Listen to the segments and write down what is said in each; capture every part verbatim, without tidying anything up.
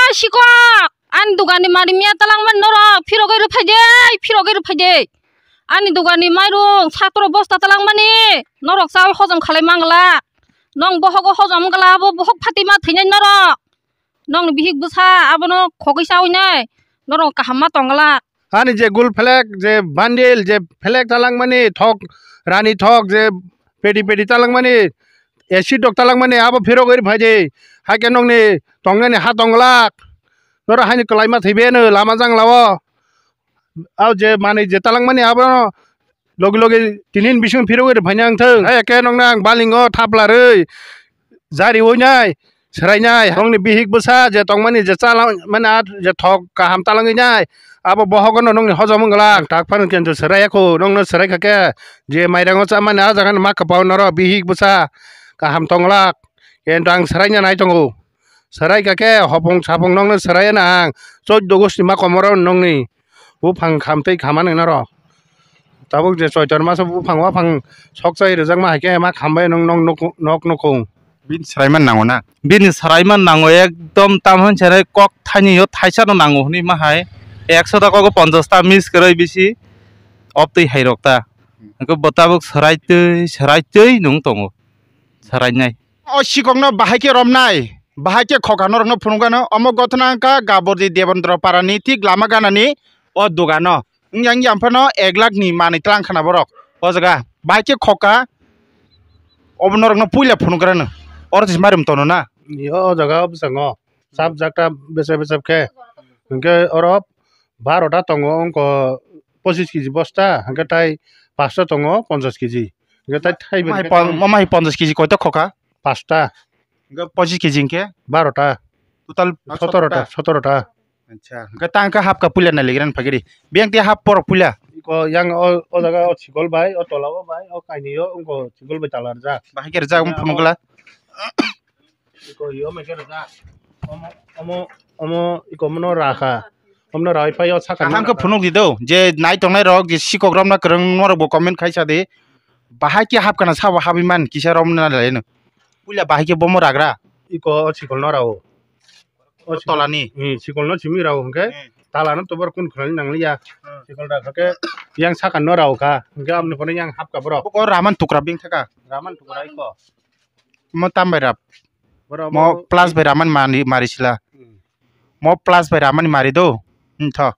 Ai sikok, ani dogani mari miya talangmani norok phirogwi rwphaide, phirogwi rwphaide. Ani dogani mairung satro bosta talangmani norok chawi hojom khalai mangla. Nong bohogo hojom wngla, abo bohok phatima thwinai norok. Nongni bihik bwsa abono khogwi chawi nai, norok kaham ma tongla. Ani je gul phelek, je bandil, je phelek talangmani thok, rani thok, je pedi pedi talangmani, acid rok talangmani, abo phirogwi rwphaide. Haikhe nongni tongnani ha tongla. Norok haini kwlaima thwibaino lama janglao. Au je manwi je talangmani abono logi logi tinin bising phirogwi rwphaina wngthung. Hai khe nokna ang balingo thaplarwi jari oinai swrainai. Nokni bihik bwsa je tongmani je chala mani a je thok kaham talangwi nai. Abo bohogono nokni hojom wngla. Ang tak phano kento swraiya kho, nokno swraikha khe je mairango chamani a jagani ma kwpao norok bihik bwsa kaham tonglak. Kento ang swraina nai tongo. Swraikha khe hopong sapong nokno swraiya na ang. Choddo gosti ma komoro nokni. Buphang khamtwi khamani norok. Tabuk je Choitor masa buphang waphang sokchai rwjakma hai khe ma khambai nwng nok nuk-, nok nukung. Bini swraiman nango na? Bini swraiman nango, ekdom tamhon serai kok thaini yo thaisa no nango hwnwi ma hai. Ekso ta kogo ponchas ta miss kwrwi bisi obtwi hai rok ta. Hwnkhe bo tabuk swraitwi swraitwi nung tongo. Swrainai. O sikokno bahai khe romnai, bahai khe khoka norokno phunukgano, omo gotna wngkha Gabordi Debendra Parani thik lama ganani o dogano. Wngya wngya phano ek lakh ni manwi tlang khna borok o jaga. Bahai khe khoka, obo norokno puila phunukgrano. Oro tisi marim tono na? Yo, o jaga o bwskango. Sab jakta bese bese khe. Hwnkhe oro baro ta tongo wngkha pochis kg bosta, hwnkhe tai pasta tongo ponchas kg. Hwnkhe tai thaibai. Omo hai pon-, omo hai ponchas kg koito khoka? Pasta. Hwnkhe pochis kg hwnkhe? Baro ta. Total sotoro ta. Sotoro ta. Acha. Hwnkhe ta hwnkhe hapka puila nai ligiran phagiri. Biyang te hap porok puila. Iko yang o, o jaga o chikol bai, o tola o bai, o kainwi o wngkha chikol bai tala rwjak. Bahai khe rwjak omo phunukla. Iko yo mai khe rwjak. Omo, omo, omo iko mono rakha. Omono rai phai o sakha. Kaham khe phunuk di do. Je nai tongnai rok, je sikok romna kwrwng norok bo comment khai sa di. Bahai khe hap kana sabo habwi man kisa romna lai no. Puila bahai khe bomo ragra. Iko o chikol no rao. O tolani. Hmm, sikol no simi rao hwnkhe. Hmm. Tala no tobor kun khwlani nangliya. Hmm. Sikol rakha khe yang sakha no rao kha. Hwnkhe amni phone yang hap ka borok. Boko raman tukra bing thaka. Raman tukra iko. Mo tam bai rap. Borok mo plus bai raman mani mari sila. Hmm. Mo plus bai raman mari do. Hmm, tho.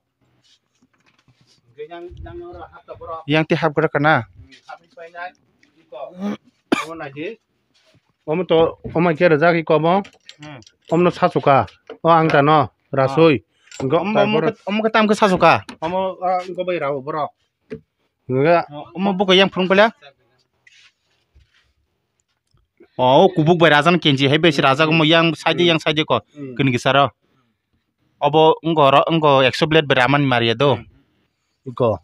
Hwnkhe yang, yang no hap ka borok. Yang ti hap gra kana. Hmm, hap ni painai. Iko. Amo nai di. Omo to, omo khe rwjak iko omo. Hmm. Omono sachuka. O ang tano, ah, rasui. Hwnkhe omo, tai omo borok khe, omo khe tam khe sachuka. Omo, ah, wngkha bai rao borok. Hwnkhe omo buko yang phunuk pala. O, o kubuk bai rajan kenji hai besi rajak omo yang side, hmm, yang side ko. Hmm. Kini kisaro. Obo wngkha oro, wngkha ekso blade bai ramani mariya do. Hmm. Iko.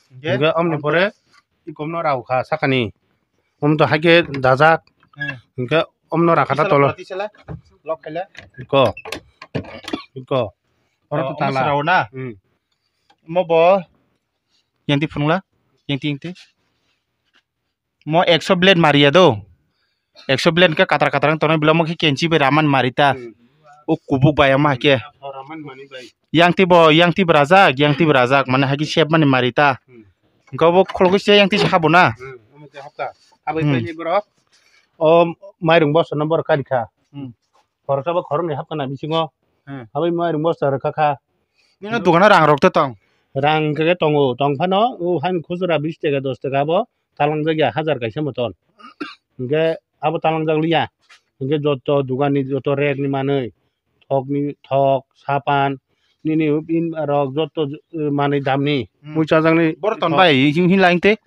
Hwnkhe? Hwnkhe omni pore ikomno rao kha sakani. Om to haikhe dajak. Hmm. Hwnkhe omno rakha ta tolo. Tisala, tisala. Lock khaila. Iko. Iko. Oro to tala. Rao na? Hmm. Mo bo. Yang ti phunukla? Yang ti, yang ti. Mo ekso blade mariya do. Ekso blade khe katar katar wng tongnai, belai omo khe kenchi bai ramani mari ta. Hmm. O kubuk bai omo hai khe. Ramani mani bai. Yang ti bo, yang ti bo rajak, yang ti bo rajak, mane hai khe sep mani mari ta. Hmm. Hwnkhe obo khulugwi se yang ti se habo na. Hmm, omo khe hapkha. Habai, hmm, paini borok. O mairung bosa no borok kari kha. Hmm. Khoroksa bo khoroknwi hapkha na bisingo. Hmm. Habai mairung bosa rwkha kha. Nini dogano rang rok to tong? Rang khe tongo, tong phano o han khujura bish taka, dos taka bo. Talangjak ya hajar kaisa moton. Hwnkhe abo talangjak liya. Hwnkhe joto dogani joto rek ni manwi, thok ni thok, sapan, nini in rok joto, eh, manwi damni, hmm, mui chajakni. Borok ton thok bai, hin, hin lain te,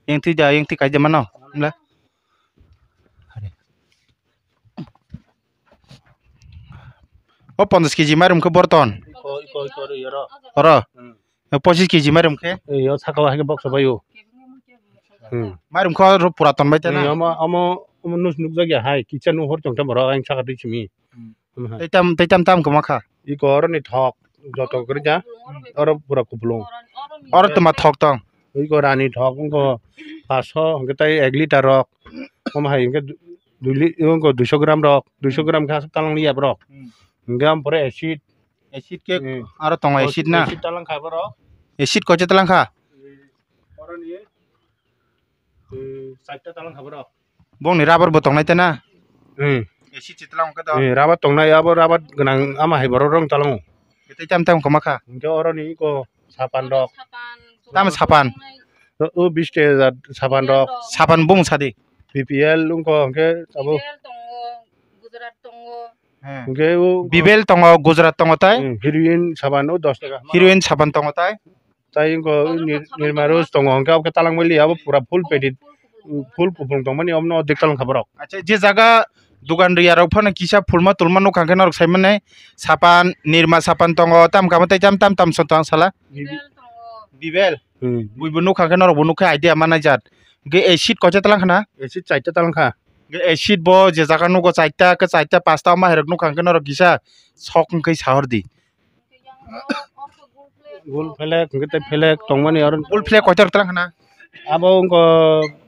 yang twi da, yang twi kaija mano, himla. O ponchas kg mairum khe borton. Iko, iko, iko, iko, oro. Oro? Hmm. Pochis kg mairum khe? Ei, o saka o hai khe box bai o. Hmm. Mairum khe oro pura ton bai ta na? Ei, omo, omo, omo nus nukjak ya hai, kitchen o hor tong ta borok, ang saka twi simi. Hmm. Omo hai. Tei tam, tei tam tam kwma kha? Iko oro ni thok, joto kwrwi ja, oro pura kupulung. Oro twma thok tong? Iko rani thok, wngkha paso, hwnkhe tei ek liter rok, omo hai hwnkhe du-, dui li-, wngkha duiso gram rok, duiso gram khe aswk talang liya borok. Hmm. Hwnkhe omo pore acid, Acid ke Hmm. aro tongo acid na? Acid talang kha borok. Acid koche talang kha? Oroni, eh, chaita talang kha borok. Bongni rubber bo tongnai tena? Hmm. Acid se talang kha to? Hmm, rubber tongnai, abo rubber gwnang ama hai borok rong talango. Tei tam tam koma kha? Hingke oroni iko sapan rok. Tamo sapan? O, o bish tei hajar sapan rok. Sapan bung sadi? B P L wngkha hingke abo. B P L tongo, Gujarat tongo. He. Hingke o Bibel tongo, Gujarat tongo tai? Hmm, heroin sapan o dos taka. Heroin sapan tongo tai? Tai wngkha Nir-, Nirma Rose tongo, hingke abo khe talang bai liya, abo pura full pedit, full kupulung tongmani, omono ordik talang kha borok. Acha, je jaga dugan riya rok phano kisa phulma tulma nukha khe norok sai mannai, sapan, Nirma sapan tongo, tam kamo tei tam, tam, tam so tong sala? Bibel tongo. Bibel? Hmm. Buibo nukha khe norok bo nukha idea manai jat. Ge acid kocha talang khana? Acid chaita talang kha. Ge acid bo je jaga nugo chaita, ke chaita, pasta ma herok nukha khe norok kisa sok wngkhai sahor di. Gul phelek, hingke tei phelek tongmani aro. Gul phelek koitor tlang khna? Abo wngkha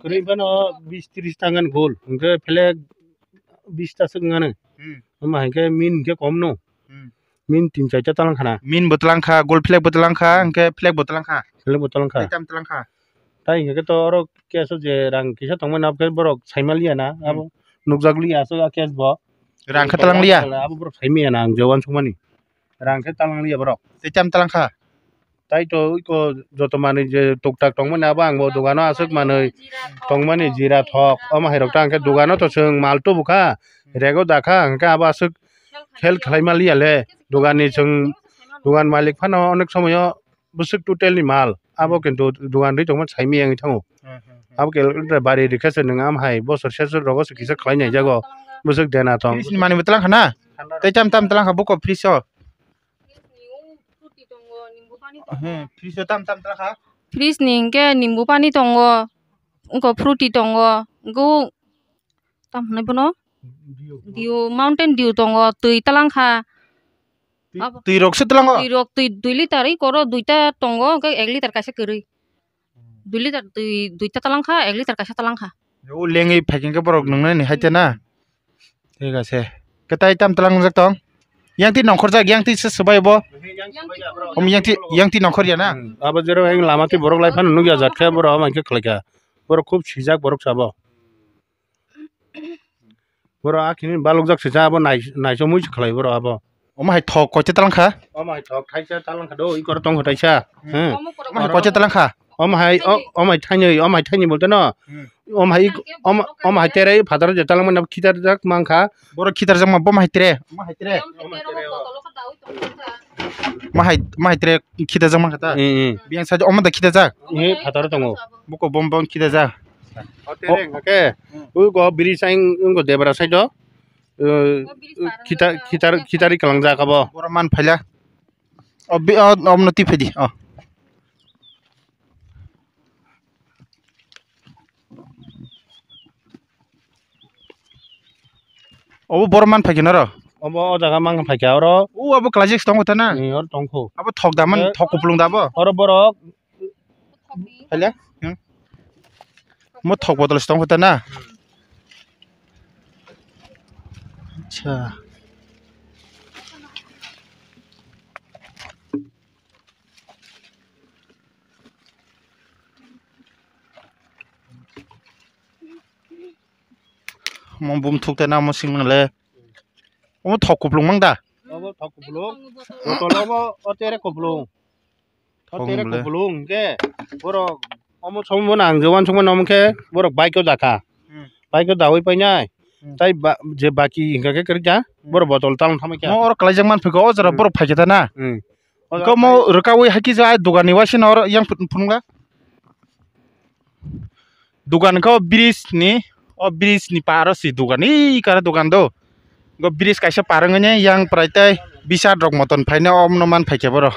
kwrwi phano bis tris tangan gul. Hingke phelek bis ta swk ngano. Hmm. Omo hingke min hingke kom no. Hmm. Min tin chaita tlang khna. Min bo tlang kha, gul phelek bo tlang kha, hingke phelek bo tlang kha. Phelek bo tlang kha. Tei tam tlang kha. Tai hingke to oro keso je rang kisa tongmani abo khe borok saimaliya na, Hmm. abo nukjakliya aswk a kes bo. Rang khe tlang liya? Abo borok saimaya na ang je uansukmani. Rang khe talang liya borok. Tei tam talang kha? Tai to iko joto manwi je tuktak tongmani abo ang bo dogano aswk manwi tongmani jira thok. Omo hai rok ta ang khe dogano to chwng mal tubu kha, rego da kha, hwnkhe abo aswk help khlai maliya le. Doganni chwng, dogan malik phano onek somoyo bwswk total ni mal. Abo kintu dogan rwi tongma saimaya wngwi thango. Hmm, hmm, hmm. Abo khe bari rikha se nwng am hai bosor sesor rogo se kisa khlai nai jago. Bwswk dena tong. Fridge ni manwi bo tlang kha na? Tei tam tam tlang kha buko fridge o. Hmm, fridge o tam tam tlang kha? Fridge ni hwnkhe nimbu pani tongo, wngkha fruity tongo, wngkha tam hwnwi bono? Dew. Dew, mountain dew tongo, twi talang kha. Twi, abo twi rok se tlango? Twi rok, twi dui liter oi koro duita tongo, hwnkhe ek liter kaisa kwrwi. Dui liter twi duita talang kha, ek liter kaisa talang kha. O lengwi phai khe borok nungnani hai te na? Thik ase. Kwtai tam talang jak tong? Yang twi nongkhor jak, yang twi se swbai bo? Om yang twi, yang twi nongkhor ya na? Hmm. Abo jero yang lama twi borok lai phano nukya jat khe borok abo hai khe khlai kha. Borok khub sijak borok sabo. Borok akhini balokjak se cha abo nai-, naisomwi se khlai borok abo. Omo hai thok koite talang kha? Omo hai thok thaisa talang kha do, ikor tong kha taisa. Hmm. Hmm. Omo hai koite talang kha? Omo hai, o-, omo hai thainwi, omo hai thainwi bolte no. Hmm. Omo hai ik-, omo, omo hai tere phataro je talang mani khitar jak mang kha. Borok khitar jak ma, bo hai tere. Omo hai tere. Ma hai, ma hai tere khitar jak mang kha ta? Hmm, hmm. Biyang sa omo da khitar jak? Eh, phataro tongo. Buko bom bom khitar jak. O tere hwnkhe, hmm, ugo bridge aing wngkha Debra side o, uh, khitar, khitar, khitari kwlangjak abo. Borok man phaila. O bi-, o, omno twi phaidi, o. Obo borok man phaikhe noro? Obo o jaga man phaikhe oro. O abo kalajak se tongo ta na? Ni oro tongkho. Abo thok da man, eh, thok kupulung da abo? Oro borok Hele? Hmm? Mo thok botol se tong kho ta na? Acha. Mo bum thuk ta na mo sing le. Omo thok kupulung mang da? Obo thok kupulung. Botol obo o tere kupulung. O tere kupulung hwnkhe borok omo somo bo nang je uansukmani omo khe borok bike o jakha. Hmm. Bike o dawi painai. Hmm. Tai ba-, je baki hwnkha khe kwrwikha, hmm, borok botol talong thamwi kha. Mo oro kwlaijak man phikha o jora, hmm, borok phaikha ta na? Hmm. Hwnkhe mo rwkaui hakhe je ai dogan ni waisa no oro yang phunukla. Dogan khe o bridge ni, o bridge ni paro si dogan, ee kare dogan do. Go bridge kaisa par wngwi yang prai tei bisat rok motom phaina omno man phaikhe borok.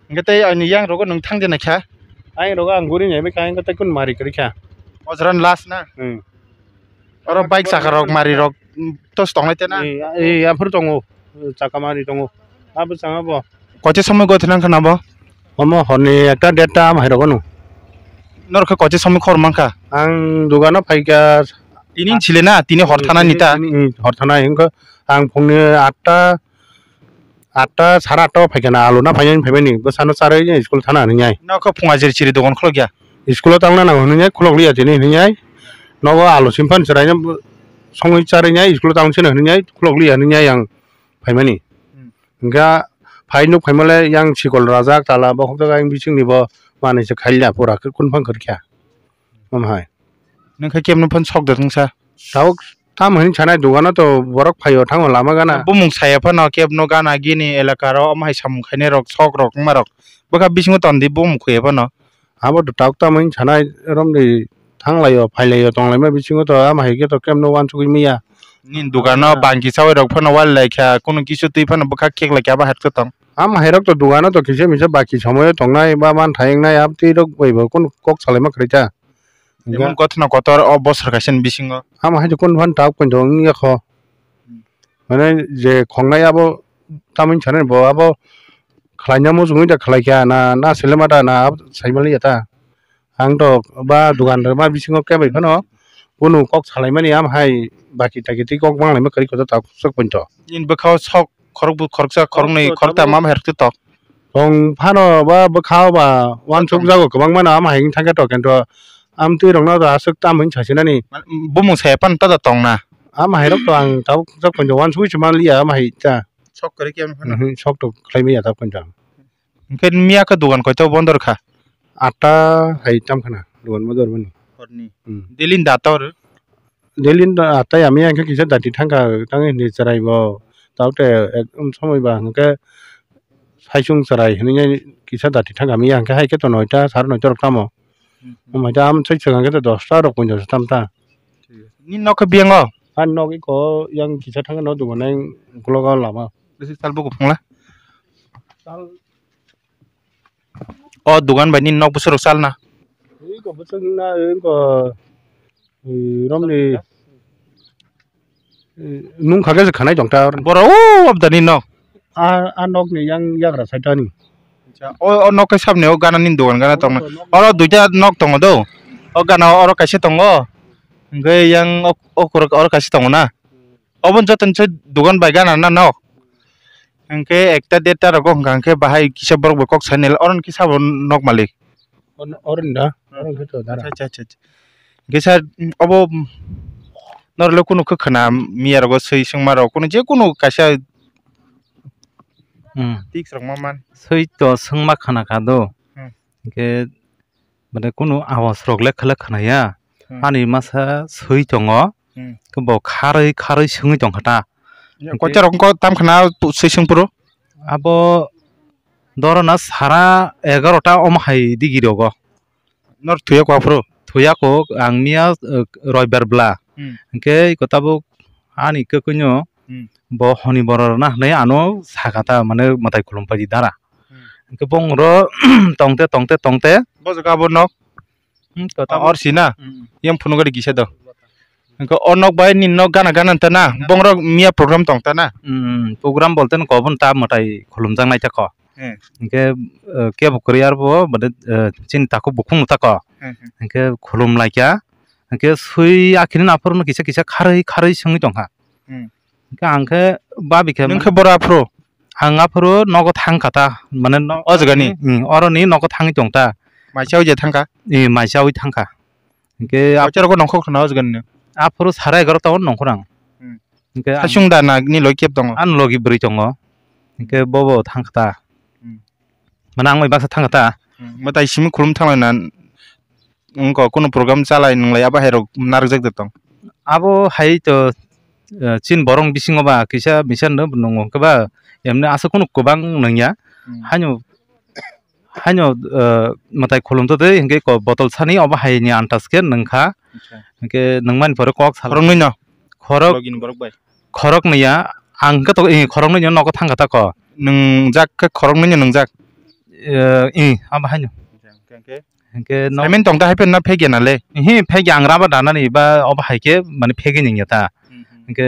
Hwnkhe tei ani yang rogo nwng thang de naikha? Ayang rogo ang guri nai kha, hwnkhe tei kun mari kwrwi kha. O jora last na? Hmm. Oro bike chaka rok, mari rok, mm, tos tongnai tena? Ee, ee, aphuru tongo. Chaka mari tongo. Abo changa bo. Koche somoi gothe nang khana bo? Omo horni ekta derta am hai rogo no. Norok khe koche somoi khor mankha? Ang dogano phaikha. Tini chile na, tini hor thana ni ta? Tini, tini, hor thana hwnkhe ang phungni atta, Atta, sara atta o phaikha na, alu na phainai phaimani, bwsano charwi school thana hinwi. Nokho phung ajir chiri dogan khulukya. School o tangna nango hinwi khulukliya tini hinwi. Nogo alu simphan chwraino songwi charwi school o tang sino hinwi khulukliya hinwi ang phaimani. Hmm. Hwnkha phai nuk phaimale yang sikol rajak tala bokhok jak yang bisingni bo manwi se khailya pura kunphang khorkha. Omo hai. Nokha kemno phan sok da thungsa. Tabuk tamo hinwi sanai dogano to borok phaio thango lama gana. Bumung saya phano kebno gana gini elaka rok omo hai samung khainai rok sok rok wngma rok. Bwkha bisingo tondi bumung khuya phano. Abo to tabuk tamo hinwi sanai romdi thanglaio phailaio tonglaima bisingo to ama hai khe to kemno uansugwi manya. Nini dogano bangki chawi rok phano wal laikha kunu kisu twi phano bwkha kek laikha abo hai rok to tong. Ama hai rok to dogano to kisa misa baki somoyo tongnai ba man thai wngnai abtwi rok bai bo kunu kok salaima kwrwi ta. Jemon gothono kotor o bosor kaisa ni bisingo. Ama hai kunu phan tak pon wngya kho. Hmm. Mane je khongnai abo tamoni sanani bo abo khlaina muchungwi da khlai kha na, na selema da na abo sai mali ya ta. Ang to ba dugan rwma bisingo khe bai phano kunu kok salaimani am hai baki taki twi kok banglaima kwrwi kho ta tak sok pon to. Nini bwkhao sok khorokbwi khoroksa khoroknwi khorokta ma hai rok twi tok. Tong phano ba bwkha o ba uansuk jago kwbangma no ama hai wng thangkhe to kento amtwi rokno to aswk tam hinwi sasinani. Bumung saya pan ta tong na. Ama hai rok to ang tabuk jak pon uansugwi se manliya ama hai ta. Sok kwrwi khe phano. Mhm, sok to khlai maya tabuk pon. Hwnkhe miya khe dugan koito bondo rwkha? Atta hai tam khna dugan bondo rwmani. Horni. Hmm. Daily ni da tor? Daily no atai ami hwnkhe kisa dati thangkha tang hindi chwrai bo tabuk te ekdom somoi ba hwnkhe saisung chwrai hinwi kisa dati thangkha ami hwnkhe hai khe to noita sare noita rok tamo. Hmm. Omo hai ta am sai swkang khe to dosta rok pon tam ta. Nini nok khe biyango? Ani nok iko yang kisa thangkhe no dugan nang uklogo lama. Bisi sal buku phungla. O dugan bai nini nok bwswk rok chalna? Iko bwswk na iko romni nung kha khe se khanai tong ta. Boro o abda ni nok. A a nok ni yang yagra side ani. O o nok khe sabni o gana nini dugan gana tong na. Oro duita nok tongo do. O gana oro kaisa tongo. Hwnkhe yang o o oro kaisa tongo na. Obo joto ni se dugan bai gana na nok. Hwnkhe ekta derta rogo hwnkha hwnkhe bahai kisa borok bai kok sai nai oro ni kisa bo nok malik. Oro ni da? Oro ni khe to dara. Acha, acha, acha. Hwnkhe sir, obo norok le kunu khe khwna miya rogo swi swngma rok kunu je kunu kaisa Hmm. Tiks rok ma man. Swi to swngma khwna kha do. Hmm. Hwnkhe Mane kunu awas rok le khala khwnaya. Hmm. Ani masa swi tongo. Hmm. Khe bo kharwi kharwi swngwi tong kha ta. Ya, hwnkhe kocha rok wngkha tam khna swi swng phuru? Abo dorona sara egarota omo hai digi rogo. Nor thuya kwa phuru? Thuya kok ang miya, eh, roibar bla. Hmm. Hwnkhe iko tabuk ani kwkwnyo Hmm. bo honi borok na hwnwi ano sakha ta mane mwtai khulum paidi dara. Hmm. Hwnkhe bongro tongte tongte tongte. Bo jaga abo nok? Hmm, to tamo. Or si na? Hmm. Yang phunukgari kisa do. Hwnkhe o nok bai nini nok gana gana ta na? Gana. Bongrok miya program tong ta na? Hmm, program bolte no kobon ta mwtai khulumjaknai ta kho. Hmm. Hwnkhe, eh, kebo kwrwi arbo bade, eh, chini takhuk bukhuk no ta kho. Hmm, hmm. Hwnkhe khulum laikha. Hwnkhe swi akhini naphuru no kisa kisa kharwi kharwi swngwi tongkha. Hmm. Hwnkhe ang khe babi khe Nwng khe boro aphuru? Ang aphuru nogo thang kha ta, mane no-, O jaga ni? Hmm, oro ni nogo thangwi tong ta. Mai chawi je thang kha? Eh, mai chawi thang kha. Hwnkhe ap- Kocharo ko nongkhor khna o jaga ni? Aphuru sara egarota o nongkhor ang. Hmm. Hwnkhe ang Sasung da na ni logi kep tongo? Ang logi bwrwi tongo. Hwnkhe bobo thang kha ta. Hmm. Mane ang bai baksa thang kha ta. Hmm. Mwtai simi khulum thang lai na? Wngkha, kunu program chalai nwnglai abo hai rok narwkjak de tong? Abo hai to, eh, chini borok bisingo ba kisa misa no nwngo hwnkhe ba emni aswk kunu kwbang nungya. Hmm. Haino, haino, eh, mwtai khulum to tei hwnkhe ko botol sani obo hai ni antas khe nungkha. Acha. Hwnkhe nungmani pore kok sal. Khoroknwi no? Khorok, Logini borok bai. Khoroknwi ya, ang khe to, eh, khoroknwi no nogo thang kha ta ko. Nungjak khe khoroknwi no nungjak? Eh, eh, abo haino. Acha, hwnkhe, hwnkhe? Hwnkhe no Saimani tong ta hai phano na phegya na le? Ihi, phegya ang rubber danani ba obo hai khe mane phegwi nungya ta. Hmm, hmm. Hwnkhe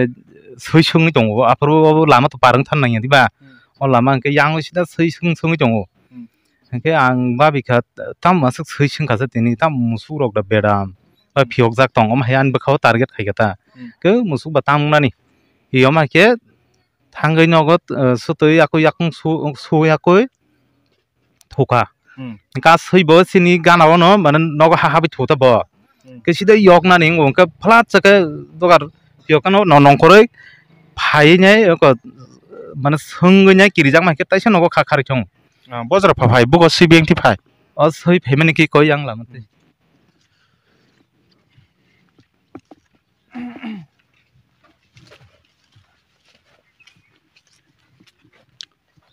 swi swngwi tongo, aphuru obo lama to par wng thang nangya diba? Hmm. O lama hwnkhe yang sida swi swng swngwi tongo. Hmm. Hwnkhe ang babi kha tamo aswk swi swng kha sa tini tamo musuk rok da bedam ba Hmm. phiyokjak tong, omo hai ani bwkha o target khai kha ta. Hmm. Khe musuk ba tamo wngnani. Iyom hai khe Thangwi nogo, eh, sutwi yakwi yakung su-, su yakwi thuka. Hmm. Ka swi bo sini gana ono, mane nogo ha habi thuta bo. Hmm. Ke sida yok nani ngo ke flat chake dogar yok no no nongkhoroi phai nai ko, mane sungwi nai kirijak ma ke taisa nogo kha khari thong. Ah, bojra pha phai bugo swi beng thi phai. O swi phai mani ki koi yang lama tei.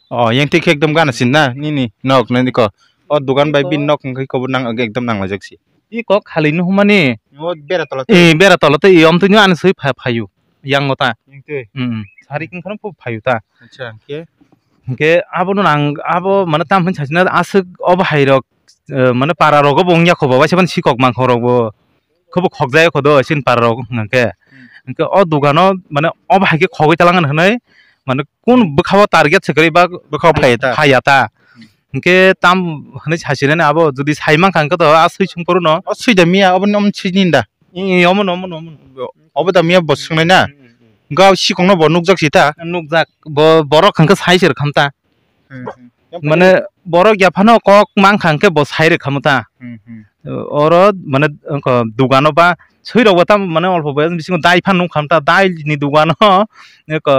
Oh, yang tik ekdom gana sin na, nini nok na niko. Oh, dukan bai bin nok hingke kobo nang ekdom nang lajak si. I kok khali nu humani. Oh, bera tola. Eh, bera tola te i om tu nyo ani sui pha-, phayu. Yang ngota. Yang tui. Hmm. Sari king kono phayu ta. Acha, hingke. Hingke abo no nang, abo mane tam hin sasina asuk obo hai rok, eh, mane para rogo bo wngya kho bo, waisa mane sikok mangkho rok bo. Khobo khokjai kho do, sin para rok hwnkhe. Hmm. Hingke o dogano mane obo hai khe khogwi talang hinwi mane kun bwkhao target se kwrwi ba bwkhao phaiya ta. Phaiya ta. Hmm. Hingke tam hinwi sasinani abo jodi sai mankha hingke to a swi sung phuru no. O swi da miya obo nom swi ninda. I, i, omo no, omo no, omo no. Obo da miya bo swngnai na. Hmm, hmm, hmm. Gao sikong no bo nukjak si ta. Nukjak bo borok hingke sai se rwkham ta. Hmm, hmm. Mane borok ya phano kok mang kha hwnkhe bo sai rwkha mo ta. Hmm, hmm. Oro mane wngkha dogano ba swi rok bo ta mane olpo bai bisingo dai phan nung kha mo ta, dai ni dogano wngkha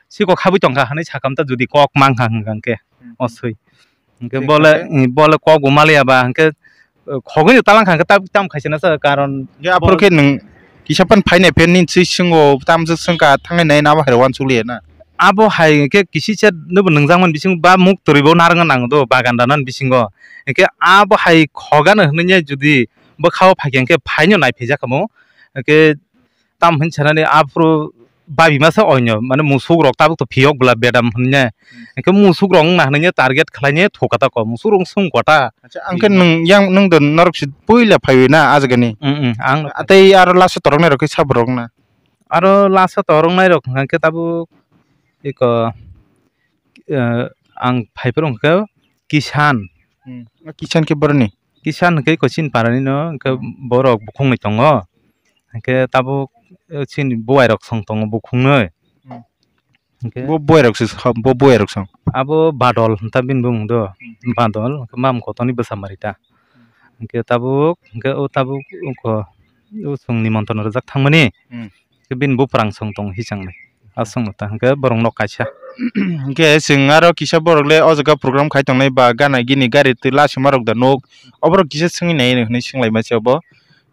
sikok habwi tong kha hinwi sa kha mo ta, jodi kok mang kha hwnkhe. Hmm, o hmm. Swi hwnkhe. Thik bole, khe. Bole kok bo maliya ba hwnkhe khogwi no talang kha hwnkhe ta tam khaisa na sa karon. Hwnkhe aphuru khe nwng kisa phan phainai phe nini swi swngo tamjwk swngkha thangnai nai nabo hai rok uansuk liya na. Abo hai khe kisi chet nobo nwngjak man bisingo ba muk twi bo narwk nang do bagan dana bisingo. Hwnkhe abo hai khogano hwnwi jodi bwkhao phai khe hwnkhe phaino nai phaijak kamo. Hwnkhe tam hwn sanani aphuru babi masa oinw mane musuk rok tabuk to phiyok bwla bedam hwnwi. Hmm. Hwnkhe musuk rok wngna hwnwi target khlainai thokata ko musuk rok swng kota. Acha, ang khe nwng yang nwng do norok se puila phaiwi na ajagani. Mm, mm, ang. Tei aro last o toroknai rok khe sabo rok na. Aro last o toroknai rok hwnkha khe tabuk eko, eh, ang phaiphuru hwnkha khe Kisan. Hmm. Kisan khe boroni? Kisan hwnkhe eko chini parani no, hwnkhe hmm. Borok bukhuknwi tongo. Hwnkhe tabuk, eh, chini buai rok song tongo bukhuknwi. Hmm. Hwnkhe bo buai rok se sa-, bo buai rok song. Abo Badol hinta bini bumung do. Hmm. Badol hwnkhe mam kotoni bwsa mari ta. Hmm. Hwnkhe tabuk, hwnkhe o tabuk wngkho o chwng nimontron rwjak thangmani. Hmm. Hwnkhe bini buprang song tong hisang nai. Aswk no ta hwnkhe borok nok kaisa. Hwnkhe chwng aro kisa borok le o jaga program khai tongnai ba gana gini gari twi lasima rok da nuk. Oborok kisa swngwi nai hinwi swnglaima se obo.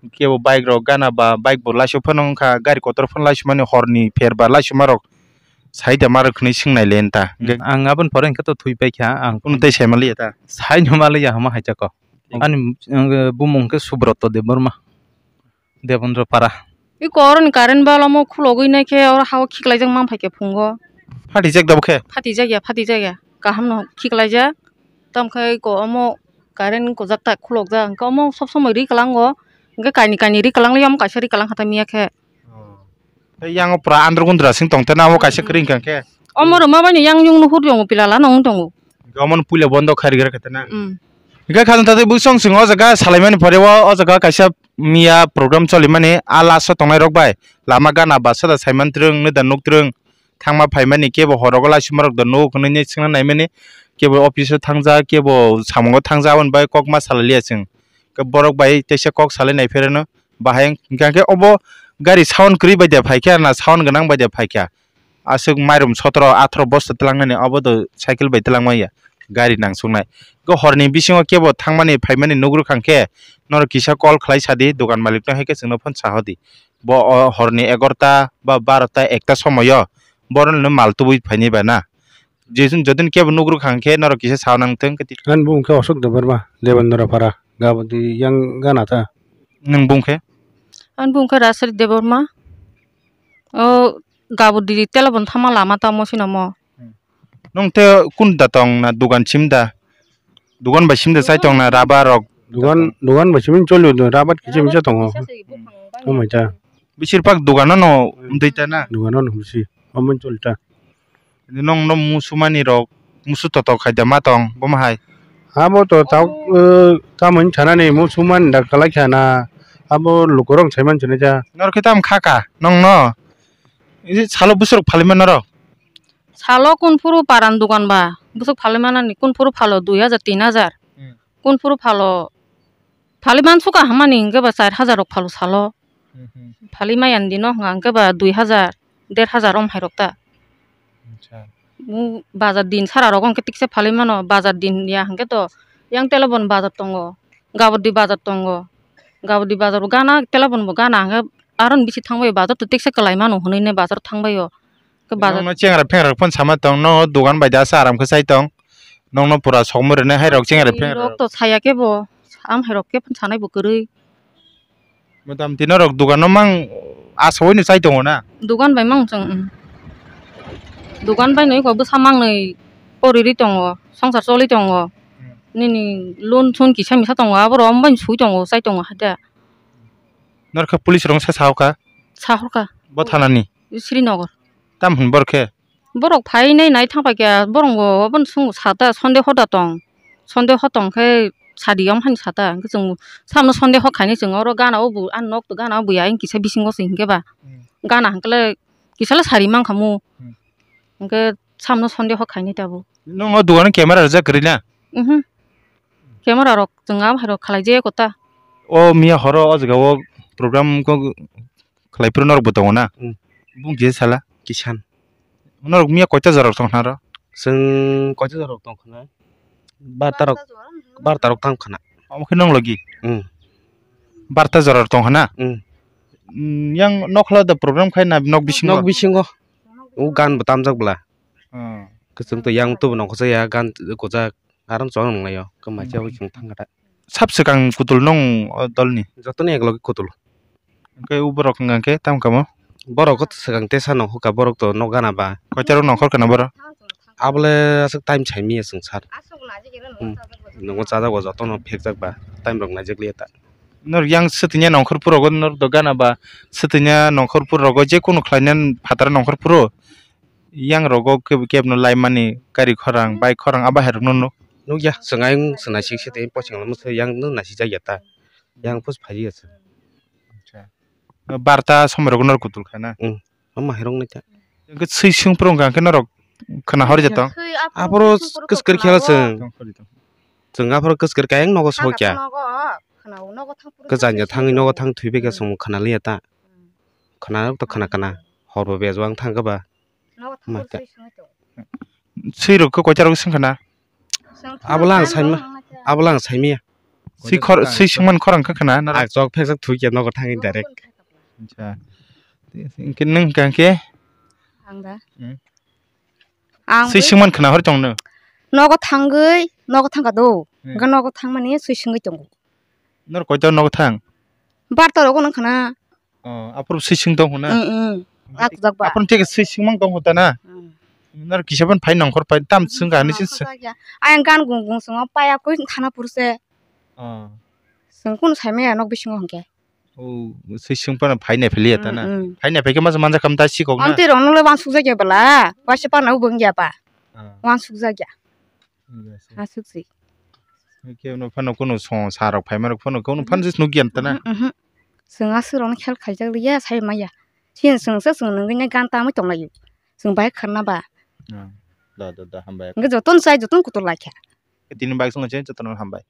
Kebo bike rok gana ba bike bo laisok phano wngkha, gari kotor phano laisomani horni pher ba laisoma rok sai da ma rok hinwi swngnai le nta. Hmm, ang aboni pore hwnkhe to thwi paikha ang. Kunu tei sai manliya ta? Sai no manliya hama hai chako. Hmm. Ani, ang, bumung khe Subroto Debbarma, Debondra Para. Iko oroni current bwlamo khulogwi naikhe oro hao khiklaijak man phaikhe phungo. Phatijak da bokhe? Phatijak ya, phatijak ya. Kaham no khiklaijak. Tamkhe iko omo current kujak ta khulokjak. Hwnkhe omo sob somoi ri kwlango. Hwnkhe kaini kaini ri kwlanglai omo kaisa ri kwlang kha ta miya khe. Oh. Tei yang o pura andro gundra sing tong tena omo kaisa kwrwi hwnkha khe. Omo rwma bai no yang yung no hur tongo pila la no wng tongo. Hwnkhe omo no puila bondo khai rwgwra kha tena. Mm. Hwnkhe khajang tatwi bwsong song o jaga salaimani pore o, o jaga kaisa miya program cholimani a last o tongnai rok bai lama gana basa da saiman twrwng nw da nuk twrwng. Thangma phaimani kebo horogo laisima rok da nuk hinwi swngna naimani, kebo office o thangjak, kebo samungo thangjak, aboni bagwi kok ma salai liya chwng. Khe borok bai teisa kok salai nai phereno bahai hwnkha khe obo gari sound kwrwi bai da phaikha na sound gwnang bai da phaikha, aswk mairum sotoro atharo bosta twlangnani obo do cycle bai twlang manya gari nangsuknai. Khe horni bisingo kebo thangmani phaimani nuk rwkha khe norok kisa call khlai sadi dogan malikno, hai khe chwngno phone sa hodi. Bo o horni egarota ba barota ekta somoyo borokno mal tubui phainai ba na. Jesung jodin kebo nugrwkha hwnkhe norok kisa sa nang thung khe. Ani bumung khe Ashok Debbarma, Debendra Para, Gabodi yang gana ta. Nwng bumung khe? Ani bumung khe Rasari Debbarma. O Gabodi tela bon thama lama ta mo sino mo. Nwng te kun da tong na dugan sim da? Dugan bai sim da chai tong na rubber rok? Dugan, dugan bai sim choli do, rubber kisa misa tongo. Omai ta. Bisir pak dugan no wngtwi ta na? Dugan no bisi. Omo choli ta. Nwng no musumani rok, musu toto khai da ma tong, bo ma hai? Abo to ta, eh, tamoni thanani musumani da kalai khana. Abo lukurok saiman chini ta. Norok khe tam kha ka, nwng no? Isi salo buswrok phalima norok? Salo kunphuru paran dogan ba bwswk phalwi manani, kunphuru phalo dui hajar, tin hajar. Hmm. Kunphuru phalo phalwi mansukha hamani hwnkhe ba char hajar rok phalo salo. Hmm, hmm. Phalwi maya ni dino hwnka hwnkhe ba dui hajar, der hajar om hai rok ta. Acha. Bazar din sara rogo hwnkhe tiksa phalwi mano, bazar din ya hwnkhe to yang Telabon bazar tongo, Gabodi bazar tongo, Gabodi bazar bo gana, Telabon bo gana hwnkhe aro ni bisi thangbai bazar to tiksa kwlai mano hwnwi ne bazar thangbai o. Khe bazar. Nokno chengra phengra phano sama tong, no dogan bai da asa aram khe chai tong, nokno pura sokmo rwnai hai rok chengra phengra rok to saya khe bo, am hai rok khe phano sanai bo kwrwi. Madam, tini norok dogano mang asogoi no chai tongo na? Dogan bai mang chwng, um. Dogan bai no eko bwsa mangnwi poriri tongo, songsar choli tongo. Hmm. Nini loan sun kisa misa tongo, aborok omo bai sui tongo, chai tongo haida. Norokhe police rok sa sahorkha? Sahorkha. Bo thanani? Srinagar. Tam hwn borokhe? Borok phainai nai thang paikha, borok bo obono chwng sata Sunday hoda tong, Sunday ho tong khe sadi wng phani sata, hwnkhe chwng samno Sunday ho khainai chwng oro gana o bo ani nok gana o bo ya, ayang kisa bisingo se hwnkhe ba. Hmm. Gana hwnkhe le kisa le sari mankha mu, hmm, hwnkhe samno Sunday ho khainai tabuk. Nwng o dogano camera rijak kwrwi na? Mhm. Camera rok chwng am hai rok khalai je kota. O miya horo o jaga o program khlai phuru norok bo tongo na? Hmm. Bung kisa sala? Kisan. Norok miya koita jora rok tong khna ro? Chwng koita jora rok tong khna? Barta rok, barta rok tang khna. Omo khe nong logi? Hmm. Barta jora rok tong khna? Hmm. Hmm, yang nokla da program khai na nok bisingo? Nok bisingo. O gan bo tamjak bwla. Hmm. Kwchwng to yang to bo nongkhorsa ya gan gojak. Aram chwng nang laio, kwmai chao chwng thang kha ta. Sab swkang kutul nung o dolni? Jotono ek loge kutul. Hwnkhe o borok hwnka khe tamo kamo? Borok swkang tesa nongkhor kha, borok to nok gana ba. Koita rok nongkhor khna borok? Abole aswk time sai miya chwng sar. Hmm. Nungo chajak ba jotono phekjak ba, time rok naijak liya ta. Nor yang swtwini nongkhor puro go nor do gana ba, swtwini nongkhor puro go je kunu khlaina phataro nongkhor puro. Yang rogo keb-, kebno laimani gari khorang, hmm, bike khorang, abo hai rokno nuk. Nukya, chwng ayung chwng naisik se tei poching lama se yang no naisik jak ya ta. Yang pos phai ya se. Acha. Barta somoi rogo norok kutul kha na? Hmm. Omo hai rok nai ta. Hwnkhe swi swng phuru hwnkha khe norok khna hor je tong? Swi aphuru. Aphuru swi swng phuru kwskor khwlao. Khela chwng. Tong khori tong. Chwng aphuru kwskor kayang nogo sok ya. Nogo, khwnao, nogo thang phuru. Kwchang ya thangwi nogo thang thwi bai khe, hmm, chwng khna liya ta. Hmm. Khna to khna khna. Hor bo bejwang thang khe ba. Nogo thang phuru swi swngwi tongo. Swi rok khe koita rok swng khna? Abola ang saima, abola ang saimaya. Swi khor-, swi swngmani khorang khe khna na? Ang chok phekjak thwi khe nogo thangwi direct. Acha. Hwnkhe nwng hwnkha khe? Ang da? Hmm. Ang swi swngmani khna hor tong no? Nogo thangwi, nogo thangkha do. Hmm. Hwnkhe nogo thangmani swi swngwi tongo. Nor koita nogo thang? Barta rogo nang khna. Oh, aphuru swi swng tong huna? Mm, mm. Aphuru thik swi swng mang tong huta na? Mm. Nor kisa ban phai nongkhor phai tam swng ka ni sin. Ayang gan gung gung swngo paya koi thana phuru se. Oh. Swng kunu sai maya nok bisingo hwnkhe. Oh, swi swng pana phai nai philiya ta na? Mm, mm. Phai nai phai khe masa manja kam ta sikok na? Amtwi rok nole wansuk jak ya bala. Waisa pana ubung ya ba. Ah. Wansuk jak ya. Yes, yes. Aswk se. Khe no phano kunu song sa rok phai ma rok phano kunu phano se nuk yan ta na? Mhm, mhm. Chwng aswk rok no khel khaijak liya sai maya. Chini chwng se chwng nungwi nai gan tamwi tong lai. Chwng bai khar na ba. Ah, da, da, da, hambai. Nge joton sai joton kutul lai kha. Tini bai chwng se joton hambai.